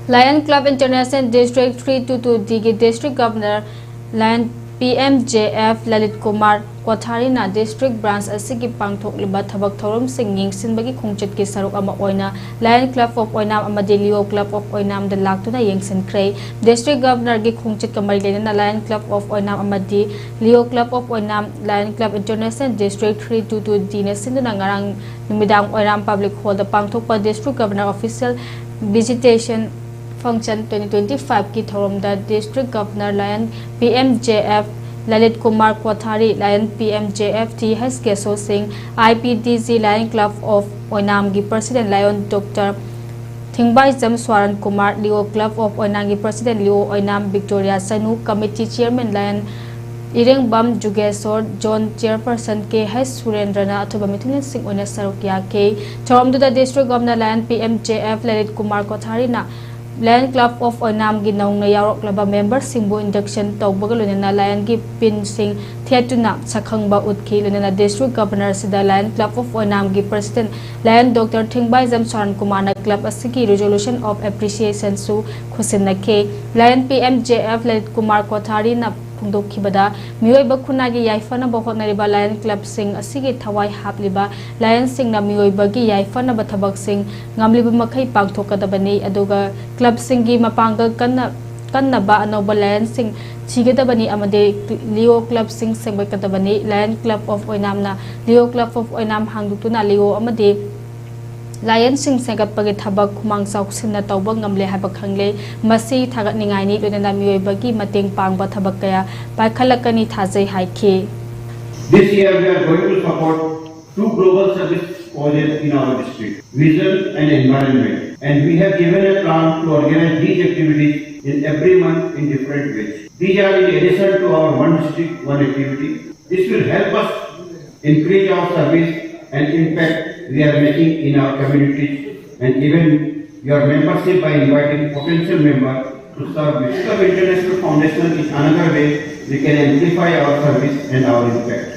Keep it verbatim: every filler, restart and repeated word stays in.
Lion Club International District three two two D ꯒꯤ District Governor Lion P M J F Lalit Kumar ꯀꯣꯊꯥꯔꯤꯅ District Branch ꯑꯁꯤꯒꯤ ꯄꯥꯡꯊꯣꯛꯂꯤꯕ ꯊꯕꯛ ꯊꯧꯔꯝꯁꯤꯡ ꯌꯦꯡꯁꯤꯟꯕꯒꯤ ꯈꯣꯡꯆꯠꯀꯤ ꯁꯔꯨꯛ ꯑꯃ ꯑꯣꯏꯅ Lion Club of ꯑꯣꯏꯅꯥꯝ ꯑꯃꯗꯤ Leo Club of ꯑꯣꯏꯅꯥꯝꯗ ꯂꯥꯛꯇꯨꯅ ꯌꯦꯡꯁꯤꯟꯈ꯭ꯔꯦ꯫ District Governorꯒꯤ ꯈꯣꯡꯆꯠꯀ ꯃꯔꯤ ꯂꯩꯅꯅ Lion Club of ꯑꯣꯏꯅꯥꯝ ꯑꯃꯗꯤ Leo Club of Oinam Lion Club International District three two two Dꯅ ꯁꯤꯟꯗꯨꯅ ꯉꯔꯥꯡ ꯅꯨꯃꯤꯗꯥꯡ ꯑꯣꯏꯅꯥꯝ Public Hallꯗ ꯄꯥꯡꯊꯣꯛꯄ District Governor Official Visitation Function twenty twenty-fiveꯀꯤ ꯊꯧꯔꯝꯗ District Governor Lion P M J F Lalit Kumar Kothari, Lion P M J F T H Keso Singh, I P D G Lion Club of ꯑꯣꯏꯅꯥꯝꯒꯤ President Lion Doctor ꯊꯤꯡꯕꯥꯏꯖꯝ ꯁ꯭ꯋꯥꯔꯟ Kumar, Leo Club of ꯑꯣꯏꯅꯥꯝꯒꯤ President Leo Oinam Victoria Chanu, Committee Chairman Lion ꯏꯔꯦꯡꯕꯝ Jugeshor, Zone Chairperson K H ꯁꯨꯔꯦꯟꯗ꯭ꯔꯅ ꯑꯊꯣꯏꯕ ꯃꯤꯊꯨꯡꯂꯦꯟꯁꯤꯡ ꯑꯣꯏꯅ ꯁꯔꯨꯛ ꯌꯥꯈꯤ꯫ ꯊꯧꯔꯝꯗꯨꯗ District Governor Lion P M J F Lalit Kumar ꯀꯣꯊꯥꯔꯤꯅ Lion Club of ꯑꯣꯏꯅꯥꯝꯒꯤ ꯅꯧꯅ ꯌꯥꯎꯔꯛꯂꯕ memberꯁꯤꯡꯕꯨ induction ꯇꯧꯕꯒ ꯂꯣꯏꯅꯅ Lionꯒꯤ pinꯁꯤꯡ ꯊꯦꯠꯇꯨꯅ ꯁꯛꯈꯪꯕ ꯎꯠꯈꯤ꯫ ꯂꯣꯏꯅꯅ District Governorꯁꯤꯗ Lion Club of ꯑꯣꯏꯅꯥꯝꯒꯤ President Lion Doctor ꯊꯤꯡꯕꯥꯏꯖꯝ ꯁꯣꯔꯟ ꯀꯨꯃꯥꯔꯅ club ꯑꯁꯤꯒꯤ Resolution of Appreciationꯁꯨ ꯈꯨꯠꯁꯤꯟꯅꯈꯤ꯫ Lion P M J F Lalit Kumar ꯀꯣꯊꯥꯔꯤꯅ ꯐꯣꯡꯗꯣꯛꯈꯤꯕꯗ, ꯃꯤꯑꯣꯏꯕ ꯈꯨꯟꯅꯥꯏꯒꯤ ꯌꯥꯏꯐꯅꯕ ꯍꯣꯠꯅꯔꯤꯕ Lion Clubꯁꯤꯡ ꯑꯁꯤꯒꯤ ꯊꯋꯥꯏ ꯍꯥꯞꯂꯤꯕ Lionsꯁꯤꯡꯅ ꯃꯤꯑꯣꯏꯕꯒꯤ ꯌꯥꯏꯐꯅꯕ ꯊꯕꯛꯁꯤꯡ ꯉꯝꯂꯤꯕ ꯃꯈꯩ ꯄꯥꯡꯊꯣꯛꯀꯗꯕꯅꯤ, ꯑꯗꯨꯒ clubꯁꯤꯡꯒꯤ ꯃꯄꯥꯡꯒꯜ ꯀꯟꯅ, ꯀꯟꯅꯕ ꯑꯅꯧꯕ Lionsꯁꯤꯡ ꯊꯤꯒꯗꯕꯅꯤ ꯑꯃꯗꯤ Leo Clubꯁꯤꯡ ꯁꯦꯝꯒꯠꯀꯗꯕꯅꯤ꯫ Lion Club of ꯑꯣꯏꯅꯥꯝꯅ Leo Club of Oinam ꯍꯥꯡꯗꯣꯛꯇꯨꯅ Leo ꯑꯃꯗꯤ Lionsꯁꯤꯡ ꯁꯦꯝꯒꯠꯄꯒꯤ ꯊꯕꯛ ꯈꯨꯃꯥꯡ ꯆꯥꯎꯁꯤꯟꯅ ꯇꯧꯕ ꯉꯝꯂꯦ ꯍꯥꯏꯕ ꯈꯪꯂꯦ꯫ ꯃꯁꯤ ꯊꯥꯒꯠꯅꯤꯡꯉꯥꯏꯅꯤ, ꯂꯣꯏꯅꯅ ꯃꯤꯑꯣꯏꯕꯒꯤ ꯃꯇꯦꯡ ꯄꯥꯡꯕ ꯊꯕꯛ ꯀꯌꯥ ꯄꯥꯏꯈꯠꯂꯛꯀꯅꯤ ꯊꯥꯖꯩ ꯍꯥꯏꯈꯤ꯫ This year we are going to support two global service causes in our district, vision and environment. And we have given a plan to organize these activities in every month in different ways. These are in addition to our one district, one activity. This will help us increase our service and impact we are making in our communities, and even your membership by inviting potential member to serve with. Club International Foundation is another way we can amplify our service and our impact.